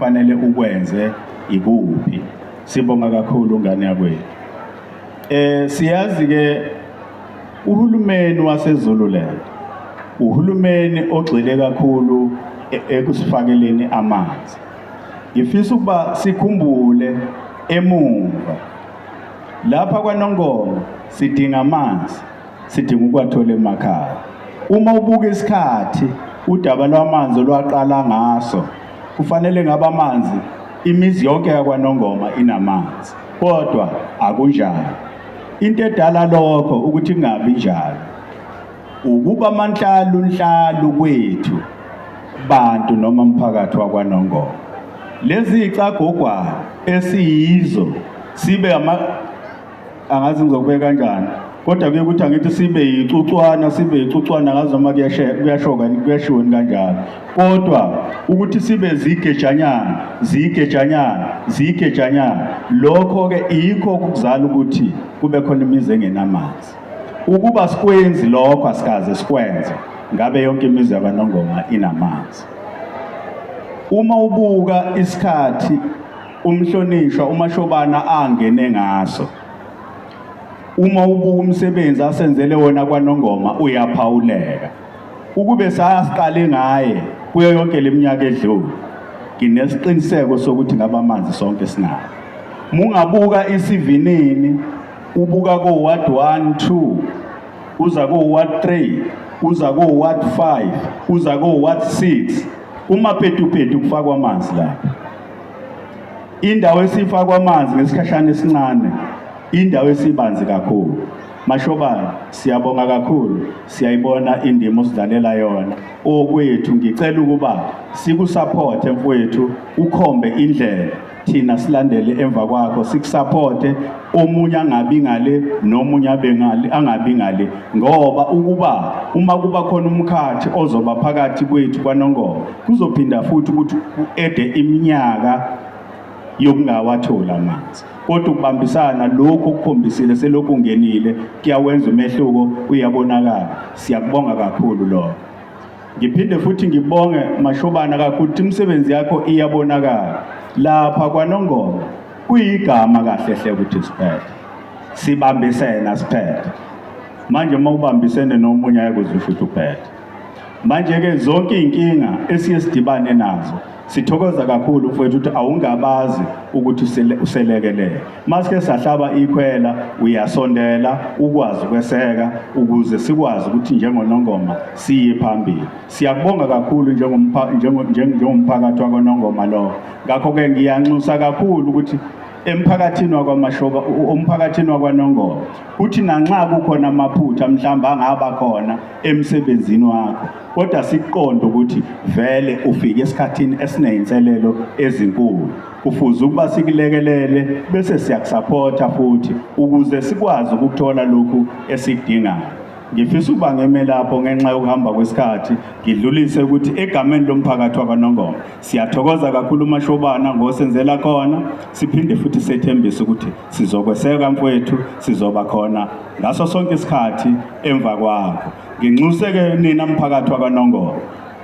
okufanele ukwenze ikuphi. Sibonga kakhulu ngane yakwethu. Siyazi ke uhulumeni waseZululand uhulumeni ogxile kakhulu ekusifakeleni amanzi. Ngifisa ukuba sikhumbule emuva lapha kwaNongoma sidinga amanzi, sidinga ukuwathola emakhaya. Uma ubuka isikhathi udaba lwamanzi olwaqala ngaso, kufanele ngabe amanzi imizi yonke yakwaNongoma inamanzi, kodwa akunjalo. Into edala lokho ukuthi kungabi njalo ukuba amanhlalu nhlalu kwethu bantu noma umphakathi wakwaNongoma. Lezi icagogwana esiyizo sibe ama angazi ngizokubeka kanjani kodwa kuye ukuthi angithi sibe yicucwana sibe yicucwana ngazi noma kuyashoka kuyashiwo kanjalo kodwa ukuthi sibe zigejanyana zigejanyana zigejanyana lokho-ke yikho okuzala ukuthi kube khona imizi engenamanzi. Ukuba sikwenzi lokho asikaze sikwenze ngabe yonke imizi yakwaNongoma inamanzi. Uma ubuka isikhathi umhlonishwa uMashobana angene ngaso, uma ubuka umsebenzi asenzele wona kwaNongoma uyaphawuleka. Ukube sasiqale ngaye kuyo yonke leminyaka edlule, nginesiqiniseko sokuthi ngabe amanzi sonke sinawo. Mungabuka isivinini ubuka ko-ward 1 2 uza ko-ward 3 uza ko-ward 5 uza ko-ward 6 kumapetupetu kufakwa amanzi lapha. Indawo esifakwa amanzi ngesikhashana esincane, indawo esibanzi kakhulu. Mashobane, siyabonga kakhulu, siyayibona indima osidlalela yona. Okwethu ngicela ukuba sikusupporte mfowethu, ukhombe indlela thina silandele emva kwakho sikusupporte, omunye angabi ngale nomunye abe ngale angabi ngale, ngoba ukuba uma kuba khona umkhathi ozoba phakathi kwethu kwaNongoma kuzophinda futhi ukuthi ku-ede iminyaka yokungawatholi amanzi. Kodwa ukubambisana lokhu okukhombisile selokhu ungenile kuyawenza umehluko, uyabonakala. Siyakubonga kakhulu lokho. Ngiphinde futhi ngibonge Mashobana kakhulu ukuthi imisebenzi yakho iyabonakala lapha kwaNongoma. Kuyigama kahle hle ukuthi siphethe, sibambisene siphethe. Manje uma ubambisene nomunye ayakuzwa futhi uphethe. Manje-ke zonke iy'nkinga esiye sidibane nazo sithokoza kakhulu mfowethu ukuthi awungabazi ukuthi uselekelele. Masike sahlaba ikhwela uyasondela ukwazi ukweseka ukuze sikwazi ukuthi njengoNongoma siye phambili. Siyakubonga kakhulu njengomphakathi wakwaNongoma lokho. Ngakho-ke ngiyanxusa kakhulu ukuthi emphakathini wakwaMashoba, umphakathini wakwaNongoma, kuthi nanxa kukhona amaphutha mhlawumbe angaba khona emsebenzini wakho, kodwa sikuqonde ukuthi vele ufike esikhathini esiney'nselelo ezinkulu. Kufuze ukuba sikulekelele bese siyakusapotha futhi ukuze sikwazi ukuthola lokhu esikudingayo. Ngifisa ukuba ngime lapho ngenxa yokuhamba kwesikhathi, ngidlulise ukuthi egameni lomphakathi wakwaNongoma siyathokoza kakhulu uMashobana ngosenzela khona, siphinde futhi sethembise ukuthi sizokweseka mfowethu, sizoba khona ngaso sonke isikhathi emva kwakho. Nginxuse-ke nina mphakathi wakwaNongoma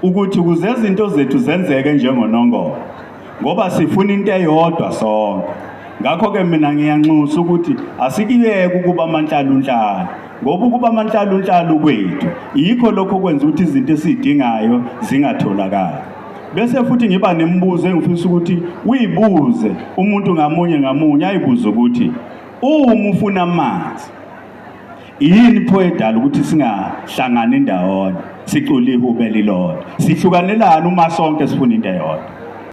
ukuthi ukuze izinto zethu zenzeke njengoNongoma, ngoba sifuna into eyodwa sonke. Ngakho-ke mina ngiyanxusa ukuthi asikiyeke ukuba amanhlalunhlalu, ngoba ukuba amanhlalunhlalu kwethu yikho lokho okwenza ukuthi izinto esizidingayo zingatholakali. Bese futhi ngiba nemibuzo engifisa ukuthi uyibuze umuntu ngamunye ngamunye, ayibuze ukuthi uma ufuna amanzi yini pho edala ukuthi singahlangani ndawonye sicule ihube elilodwa, sihlukanelani uma sonke sifuna into eyodwa?